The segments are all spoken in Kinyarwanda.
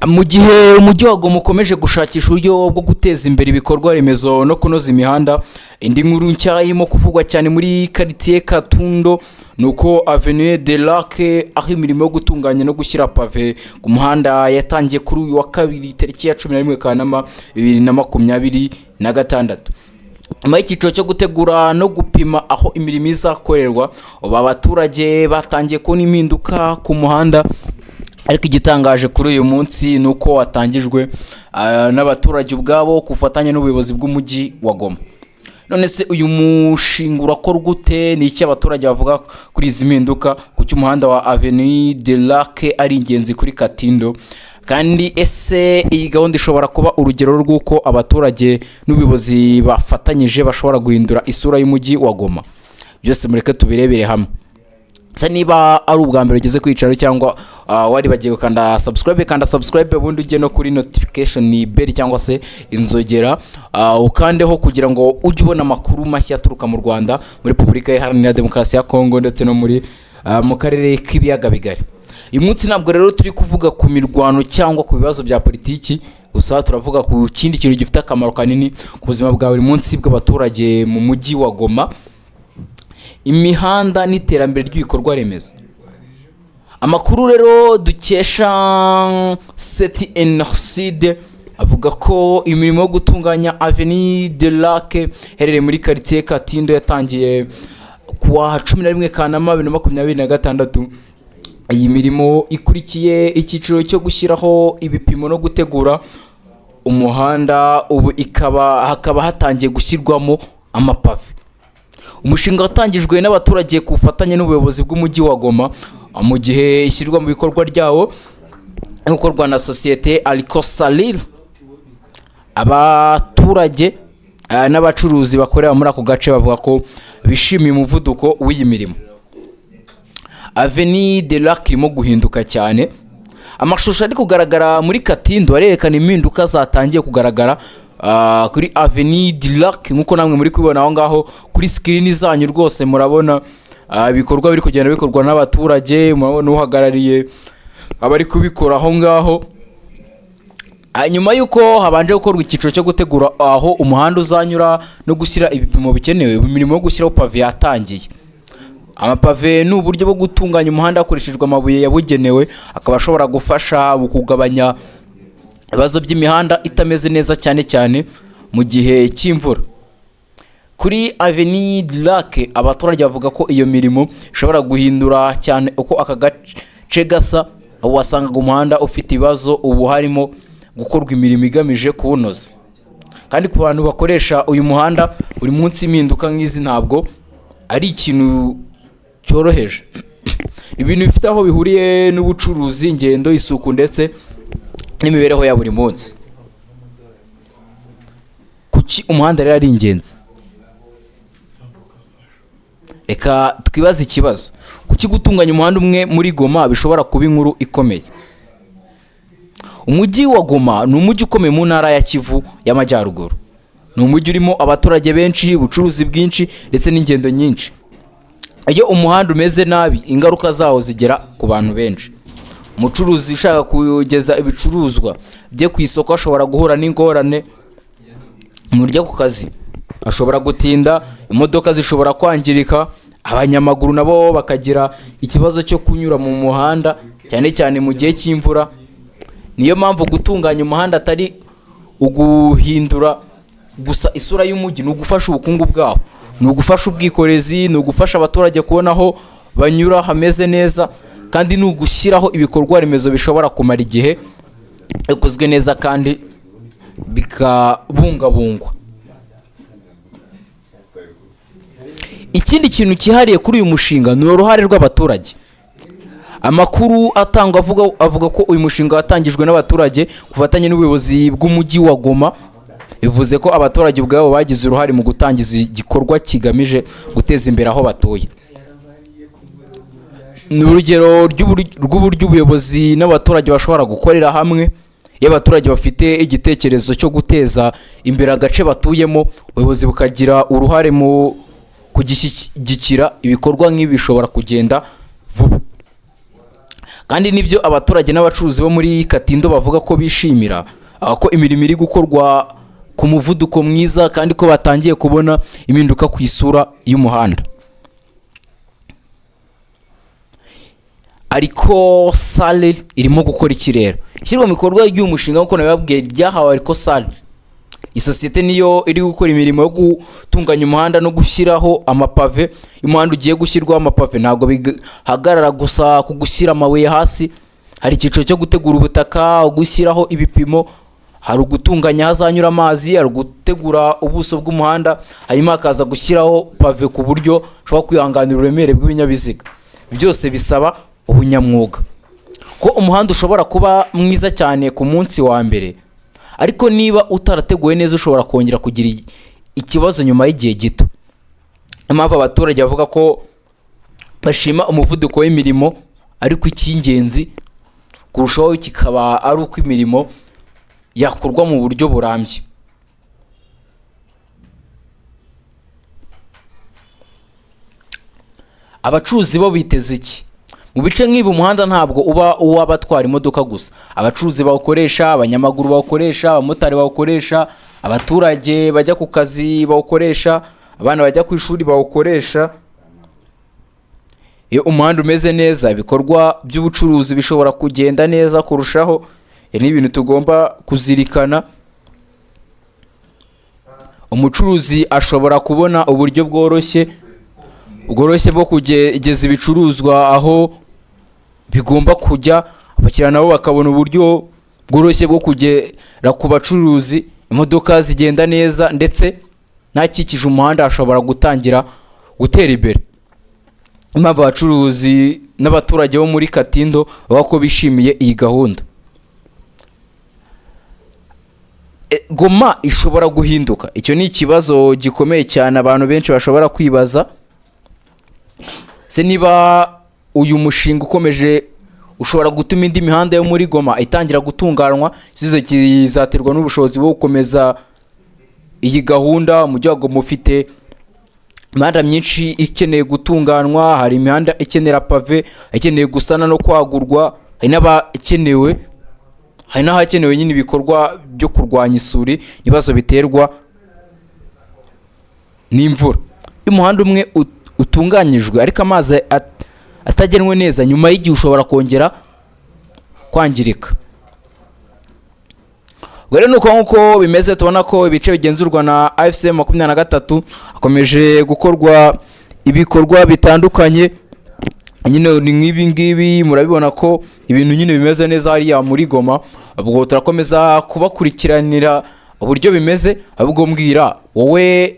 Mu gihe umujyi wa Goma ukomeje gushakisha uburyo bwo guteza imbere ibikorwa remezo no kunoza imihanda, indi nkuru nshya irimo kuvugwa cyane muri quartier Katindo ni uko Avenue du Lac, aho imirimo yo gutunganya no gushyira pavé ku muhanda yatangiye kuri uyu wa kabiri, tariki ya 11 Kanama 2026, nyuma y'icyiciro cyo gutegura no gupima aho imirimo izakorerwa. Ubu abaturage batangiye kubona impinduka ku muhanda, ariko igitangaje kuri uyu munsi ni uko watangijwe n'abaturage ubwabo ku bufatanye n'ubuyobozi bw'umujyi wa Goma. None se uyu mushinga urakorwa ute? Ni iki abaturage bavuga kuri izi mpinduka? Kuki umuhanda wa Avenue du Lac ari ingenzi kuri Katindo? Kandi ese iyi gahunda ishobora kuba urugero rw'uko abaturage n'ubuyobozi bafatanyije bashobora guhindura isura y'umujyi wa Goma? Byose mureke tubirebere hamwe. Se niba ari ubwa mbere ugeze kwicara cyangwa wari bagiye gukanda subscribe, kanda subscribe, ubundi ujye no kuri notification bell cyangwa se inzogera, ukandeho kugira ngo ujye ubona amakuru mashya aturuka mu Rwanda, muri Repubulika Iharanira Demokarasi ya Kongo ndetse no mu karere k'Ibiyaga Bigari. Uyu munsi ntabwo rero turi kuvuga ku mirwano cyangwa ku bibazo bya politiki gusa, turavuga ku kindi kintu gifite akamaro kanini ku buzima bwa buri munsi bw'abaturage mu mujyi wa Goma: imihanda n'iterambere ry'ibikorwa remezo. Amakuru rero dukesha Seti Enoside avuga ko imirimo yo gutunganya Avenue du Lac iherereye muri quartier Katindo yatangiye kuwa 11 Kanama 2026. Iyi mirimo ikurikiye icyiciro cyo gushyiraho ibipimo no gutegura umuhanda, ubu ikaba hakaba hatangiye gushyirwamo amapave. Umushinga watangijwe n'abaturage ku bufatanye n'ubuyobozi bw'umujyi wa Goma, mu gihe ishyirwa mu bikorwa ryawo gukorwa na sosiyete Arcosalir. Abaturage n'abacuruzi bakorera muri ako gace bavuga ko bishimiye umuvuduko w'iyi mirimo. Avenue du Lac irimo guhinduka cyane. Amashusho ari kugaragara muri Katindo arerekana impinduka zatangiye kugaragara kuri Avenue du Lac, nk'uko namwe muri kubibona aho ngaho kuri screen zanyu. Rwose murabona ibikorwa biri kugenda bikorwa n'abaturage, murabona uhagarariye abari kubikora aho ngaho. Nyuma y'uko habanje gukorwa icyiciro cyo gutegura aho umuhanda uzanyura no gushyira ibipimo bikenewe, imirimo yo gushyiraho pavé yatangiye. Amapave ni uburyo bwo gutunganya umuhanda hakoreshejwe amabuye yabugenewe, akaba ashobora gufasha mu kugabanya ibibazo by'imihanda itameze neza, cyane cyane mu gihe cy'imvura. Kuri Avenue du Lac, abaturage bavuga ko iyo mirimo ishobora guhindura cyane uko aka gace gasa. Aho wasangaga umuhanda ufite ibibazo, ubu harimo gukorwa imirimo igamije kuwunoza. Kandi ku bantu bakoresha uyu muhanda buri munsi, impinduka nk'izi ntabwo ari ikintu cyoroheje. Ibintu bifite aho bihuriye n'ubucuruzi, ingendo, isuku ndetse n'imibereho ya buri munsi. Kuki umuhanda rero ari ingenzi? Reka twibaze ikibazo: kuki gutunganya umuhanda umwe muri Goma bishobora kuba inkuru ikomeye? Umujyi wa Goma ni umujyi ukomeye mu ntara ya Kivu y'Amajyaruguru. Ni umujyi urimo abaturage benshi, ubucuruzi bwinshi ndetse n'ingendo nyinshi. Iyo umuhanda umeze nabi, ingaruka zawo zigera ku bantu benshi. Umucuruzi ushaka kugeza ibicuruzwa bye ku isoko ashobora guhura n'ingorane mu buryo ku kazi, ashobora gutinda, imodoka zishobora kwangirika, abanyamaguru nabo bakagira ikibazo cyo kunyura mu muhanda, cyane cyane mu gihe cy'imvura. Niyo mpamvu gutunganya umuhanda atari uguhindura gusa isura y'umujyi, ni ugufasha ubukungu bwawo, ni ugufasha ubwikorezi, ni ugufasha abaturage kubona aho banyura hameze neza, kandi ni ugushyiraho ibikorwa remezo bishobora kumara igihe bikozwe neza kandi bikabungabungwa. Ikindi kintu cyihariye kuri uyu mushinga ni uruhare rw'abaturage. Amakuru atangwa avuga ko uyu mushinga watangijwe n'abaturage ku bufatanye n'ubuyobozi bw'umujyi wa Goma. Bivuze ko abaturage ubwabo bagize uruhare mu gutangiza igikorwa kigamije guteza imbere aho batuye. Ni urugero rw'uburyo ubuyobozi n'abaturage bashobora gukorera hamwe. Iyo abaturage bafite igitekerezo cyo guteza imbere agace batuyemo, ubuyobozi bukagira uruhare mu kugishyigikira, ibikorwa nk'ibi bishobora kugenda vuba. Kandi nibyo abaturage n'abacuruzi bo muri Katindo bavuga ko bishimira ko imirimo iri gukorwa ku muvuduko mwiza, kandi ko batangiye kubona impinduka ku isura y'umuhanda. Ariko Sale irimo gukora iki rero? Ishyirwa mu bikorwa ry'uyu mushinga, nk'uko nabibabwiye, ryahawe Ariko Sale. Isosiyete niyo iri gukora imirimo yo gutunganya umuhanda no gushyiraho amapave. Iyo umuhanda ugiye gushyirwaho amapave, ntabwo bihagarara gusa ku gushyira amabuye hasi. Hari icyiciro cyo gutegura ubutaka, gushyiraho ibipimo, hari ugutunganya ahazanyura amazi, hari ugutegura ubuso bw'umuhanda, hanyuma hakaza gushyiraho pave ku buryo ushobora kwihanganira uburemere bw'ibinyabiziga. Byose bisaba ubunyamwuga, ko umuhanda ushobora kuba mwiza cyane ku munsi wa mbere, ariko niba utarateguwe neza ushobora kongera kugira ikibazo nyuma y'igihe gito. Niyo mpamvu abaturage bavuga ko bashima umuvuduko w'imirimo, ariko icy'ingenzi kurushaho kikaba ari uko imirimo yakorwa mu buryo burambye. Abacuruzi bo biteze iki? Mu bice nk'ibi umuhanda ntabwo uba uw'abatwara imodoka gusa. Abacuruzi bawukoresha, abanyamaguru bawukoresha, abamotari bawukoresha, abaturage bajya ku kazi bawukoresha, abana bajya ku ishuri bawukoresha. Iyo umuhanda umeze neza, ibikorwa by'ubucuruzi bishobora kugenda neza kurushaho. Ibi ni ibintu tugomba kuzirikana. Umucuruzi ashobora kubona uburyo bworoshye bwo kugeza ibicuruzwa aho bigomba kujya, abakiriya nabo bakabona uburyo bworoshye bwo kugera ku bacuruzi, imodoka zigenda neza, ndetse n'akikije umuhanda ashobora gutangira gutera imbere. Impamvu abacuruzi n'abaturage bo muri Katindo bavuga ko bishimiye iyi gahunda. Goma ishobora guhinduka. Icyo ni ikibazo gikomeye cyane abantu benshi bashobora kwibaza. Se niba uyu mushinga ukomeje ushobora gutuma indi mihanda yo muri Goma itangira gutunganywa? Igisubizo kizaterwa n'ubushobozi bwo gukomeza iyi gahunda. Umujyi wa Goma ufite imihanda myinshi ikeneye gutunganywa. Hari imihanda ikenera pave, ikeneye gusana no kwagurwa, hari n'abakenewe, hari n'ahakenewe nyine ibikorwa byo kurwanya isuri, ibibazo biterwa n'imvura. Iyo umuhanda umwe utunganyijwe ariko amazi atagenwe neza, nyuma y'igihe ushobora kongera kwangirika. Ubwo rero nuko nk'uko bimeze, tubona ko ibice bigenzurwa na AFC 23 hakomeje gukorwa ibikorwa bitandukanye. Nyine ni nk'ibi ngibi, murabibona ko ibintu nyine bimeze neza hariya muri Goma. Ubwo turakomeza kubakurikiranira uburyo bimeze. Ahubwo mbwira wowe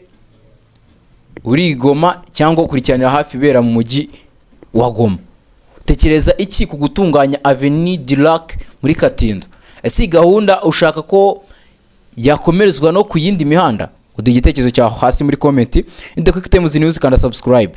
uri Goma cyangwa ukurikiranira hafi ibera mu mujyi wa Goma, tekereza iki ku gutunganya Avenue du Lac muri Katindo? Ese iyi gahunda ushaka ko yakomerezwa no ku yindi mihanda? Uduha igitekerezo cyawe hasi muri comment. Ni The Quick Times News, kanda subscribe.